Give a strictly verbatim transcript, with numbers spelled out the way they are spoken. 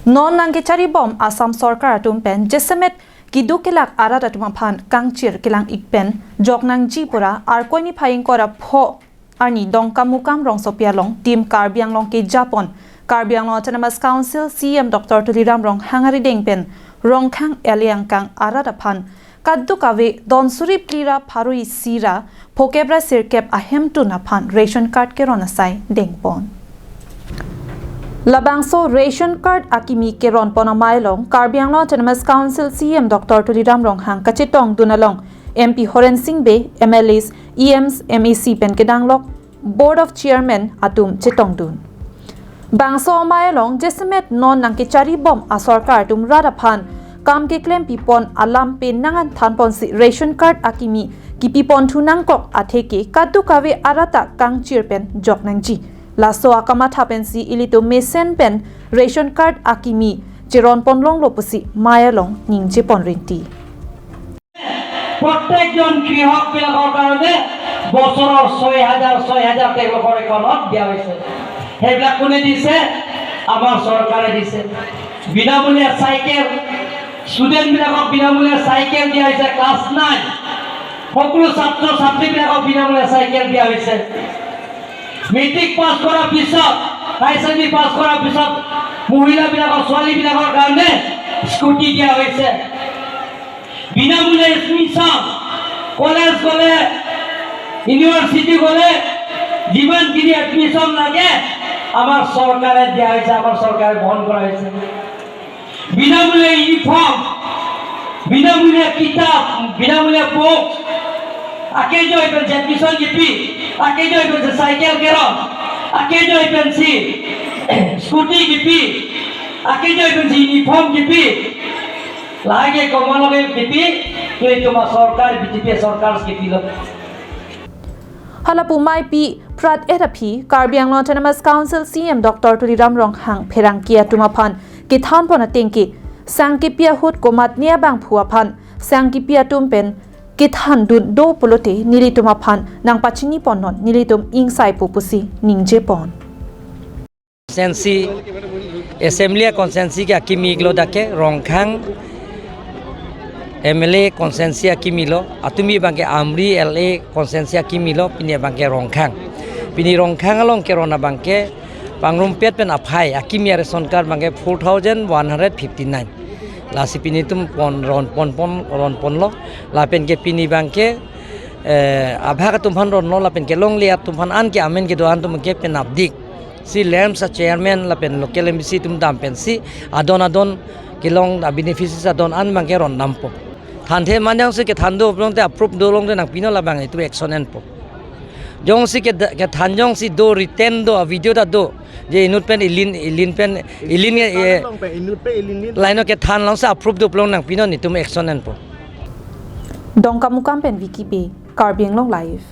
Non nangkecharibom Assam sorkar atum pen jasemet keduk kelak arat atum aphan kangchir kelang-ik pen jok nangji pura Arkoi niphai ingkoi ra pho arni Dongkamukam rongsopi along Team Karbi Anglong kejapon Karbi Anglong Autonomous Council C E M Doctor Tuliram Ronghang arideng pen Rongkhang L A angkang arat aphan kadokave don suri phli ra pharo isi ra phokep ra sirkep ahemtun aphan ration card keron asai dengpon. Labangso ration card akimi keronpon amei along Karbi Anglong Autonomous Council C E M Doctor Tuliram Ronghang kachetongdun along M P Horen Sing Bey, M L As, E Ms, M A C pen kedanglok Board of Chairman atum chetongdun. Bangso amei along jasemet non nangkecharibom asorkar atum rat aphan kam keklempipon alam pen nangthanponsi ration card akimi kipiponthu nangkok atheke kadokave arat ta kangchir pen jok nangji. Laso akamatha pensi ilitum mesen pen ration card akimi cheronpon longlo pusi amei along ningjepon rinti. প্ৰত্যেকজন কৃষক বিলাকৰ কাৰণে বছৰৰ ছয় হাজাৰ ছয় হাজাৰ তেওঁলোকৰ একাউণ্টত দিয়া হৈছে। সেইবিলাক কোনে দিছে? আমাৰ চৰকাৰে দিছে। বিনামূলীয়া চাইকেল, ষ্টুডেণ্ট বিলাকক বিনামূলীয়া চাইকেল দিয়া হৈছে ক্লাছ নাইন। সকলো ছাত্ৰ ছাত্ৰীবিলাকক বিনামূলীয়া চাইকেল দিয়া হৈছে। মেট্ৰিক পাছ কৰাৰ পিছত, হাই ছেকেণ্ডেৰী পাছ কৰাৰ পিছত মহিলাবিলাকক, ছোৱালীবিলাকৰ কাৰণে স্কুটি দিয়া হৈছে। বিনামূলীয়া এডমিশ্যন, কলেজ গ'লে, ইউনিভাৰ্চিটি গ'লে যিমানখিনি এডমিশ্যন লাগে আমাৰ চৰকাৰে দিয়া হৈছে, আমাৰ চৰকাৰে বহন কৰা হৈছে। বিনামূলীয়া ইউনিফৰ্ম, বিনামূলীয়া কিতাপ, বিনামূলীয়া বুক, akejoi pensi admission kipi, akejoi pensi cycle keron, akejoi pensi scooty kipi, akejoi pensi uniform kipi, lahai ke komat loke kipi, ke cuma sorkar B J P sorkar kipilo. Hala pu amei pi prat-et aphi Karbi Anglong Autonomous Council C E M Doctor Tuliram Ronghang pherangke atum aphan kethanpon atengke sangkepi ahut komatne abangphu aphan sangkepi atum pen kethandun do pulote nelitum aphan nangpachiniponnon, nelitum ingsaipo pusi ningjepon. Constituency, Assembly constituency ke akimi iklo dak ke Rongkhang, M L A constituency akimi lo, atumi abang ke Amri L A constituency akimi lo, pini abang ke Rongkhang. Pini Rongkhang along keron abang ke pangrumpet pen aphai akimi a-ration card abang ke four thousand one hundred fifty-nine. Lasi pini itum pon ron pon pon ron ponlo, lapen ke pini abang ke eh, abhag atum aphan ronlo lapen kelongle atum aphan an ke amen kedo-an atum ke penapdik si LAMPS a-chairman lapen local M A C atum dam pensi adon adon kelong a-beneficiaries adon an abang ke ron dampo. Thanthe man jongsi kethan do pulote approve do longte nangpinon, labang itum action enpo. Jongsi ke kethan jongsi do, written do, a-video ta do, je inut pen ilin, ilin pen ilin, eh, Long pe inut pe ilin lin. Laino kethan longsi approve do pulo nangpinon, itum action enpo. Dongkamukam pen Vicky Bey, Karbi Anglong Live.